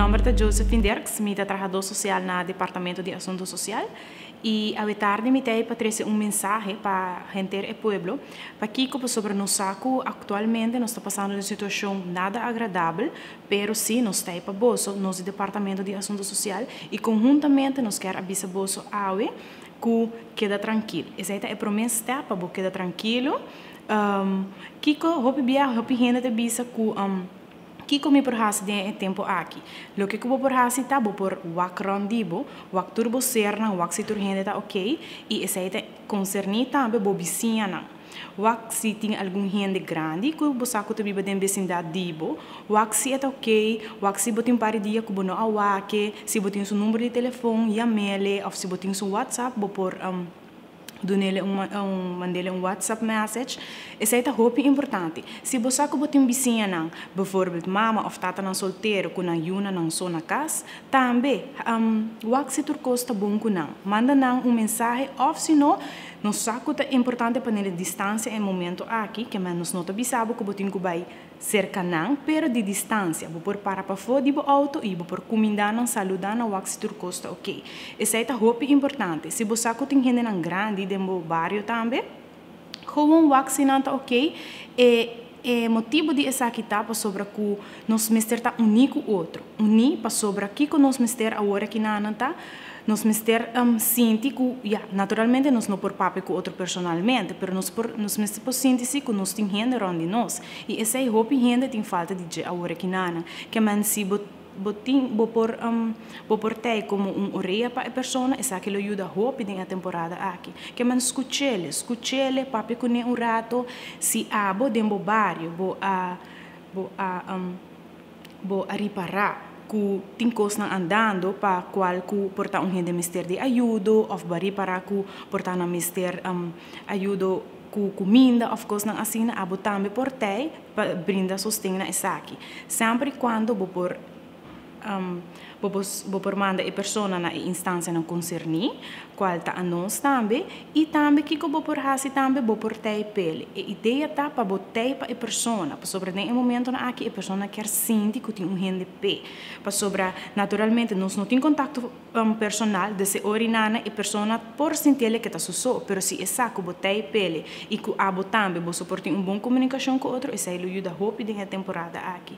Nòmber ta Josephine Dirks, mi ta trahadó sosial na Departamento di Asuntu Sosial i awe tardi mi ta ei pa trese un mensahe pa henter e pueblo. Pakiko? Pasobra nos sa ku aktualmente nos ta pasando den un situashon nada agradabel, pero si nos ta ei pa boso, nos di Departamento di Asuntu Sosial, i konhuntamente nos kier a bisa boso awe ku keda trankil. Esei ta e promé stèp pa bo keda trankilo. Kiko hopi biaha hopi hende ta bisa ku kiko mi por hasi den e tempu aki? Loke ku bo por hasi ta bo por wak rònt di bo, wak tur bo sernan, wak si tur hende ta oké i esei ta konserní tambe bo bisiñanan. Wak si tin algun hende grandi ku bo sa ku ta biba den besindat di bo, wak si e ta oké, wak si bo tin un par di dia ku bo no a wak-e, si bo tin su number di telefon, yam'ele òf si bo tin su whatsapp bo por. Dunele un un mandele un WhatsApp message. Esei ta hopi importante. Si bo sa ku bo tin bisiñanan, bijvoorbeeld mama òf tatanan soltero ku nan yunanan so na kas, tambe wak si tur kos ta bon ku nan. Manda nan un mensahe òf si no, nos sa ku ta importante pa nele distansia e momento aki, ke men nos no ta bisa bo ku bo tin ku bai Serka nan, pero di distansia. Bo por para pafó di bo outo i bo por kumindá nan, saludá nan, wak si tur kos ta oké. Esei ta hopi importante. Si bo sa ku tin hendenan grandi den bo bario tambe, gewoon wak si nan ta oké. E e motibu di esaki ta pasobra ku nos mester ta uní ku otro. Uní pasobra kiko nos mester awor aki nan ta? Nos mester sinti ku, ya, naturalmente nos no por papia ku otro personalmente, pero nos por, nos mester por sinti si ku nos tin hende rònt di nos. I esei hopi hende tin falta di dje awor aki nan. Ke men si bo bo tin, bo por bo por tei komo un orea pa e persona, esaki lo yuda hopi den e temporada aki. Ke men skuch'ele, skuch'ele, papia kuné un rato. Si abo den bo bario bo a bo a Bo a ripará ku tin kosnan andando pa kual ku por ta un hende mester di ayudo òf bo a ripará ku por ta nan mester ayudo ku kuminda òf kosnan asina, abo tambe por tei pa brinda sosten na esaki. Semper i kuando bo por Bo por bo por manda e persona na e instansianan konserní, kual ta anos tambe, i tambe kiko bo por hasi tambe bo por tèip'el. E idea ta pa bo tèipa e persona, pasobra den e momentonan aki e persona kier sinti ku tin un hende p'e. Pasobra naturalmente nos no tin kontakto personal, des e ora i nana e persona por sintiel ke ta su so, pero si e sa ku bo tèip'el i ku abo tambe boso por tin un bon komunikashon ku otro, esei lo yuda hopi den e temporada aki.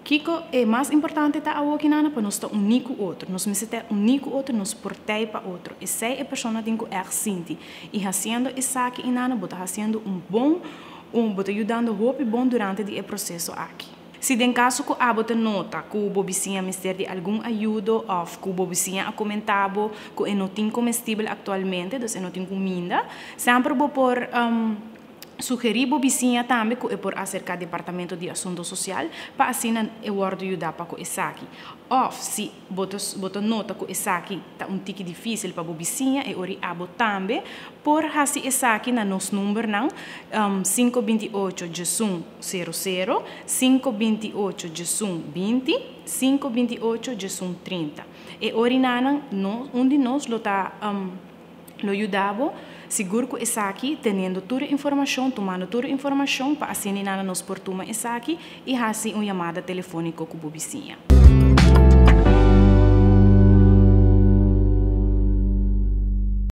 Kiko e mas importante ta awoki nana pa nos ta uní ku otro. Nos mester ta uní ku otro, nos por tei pa otro. Esei e persona tin ku ègt sinti. I hasiendo esaki i nana bo ta hasiendo un bon, un bo ta yudando hopi bon durante di e proseso aki. Si den kaso ku abo ta nota ku bo bisiña mester di algun ayudo òf ku bo bisiña a komentá bo ku e no tin komestibel aktualmente, dus e no tin kuminda, semper bo por Sugerí bo bisiña tambe ku e por aserká Departamento di Asunto Sosial pa asina e wòrdu yudá pa ku esaki. Òf si bo ta bo ta nota ku esaki ta un tiki difísil pa bo bisiña, e ori abo tambe por hasi esaki na nos numbernan, 528 11 00, 528 11 20, 528 11 30. E orinanan no un di nos lo ta. Lo yuda bo sigur ku esaki teniendo tur e informashon, tumando tur e informashon pa asina i nada nos por tuma esaki i hasi un yamada telefóniko ku bo bisiña.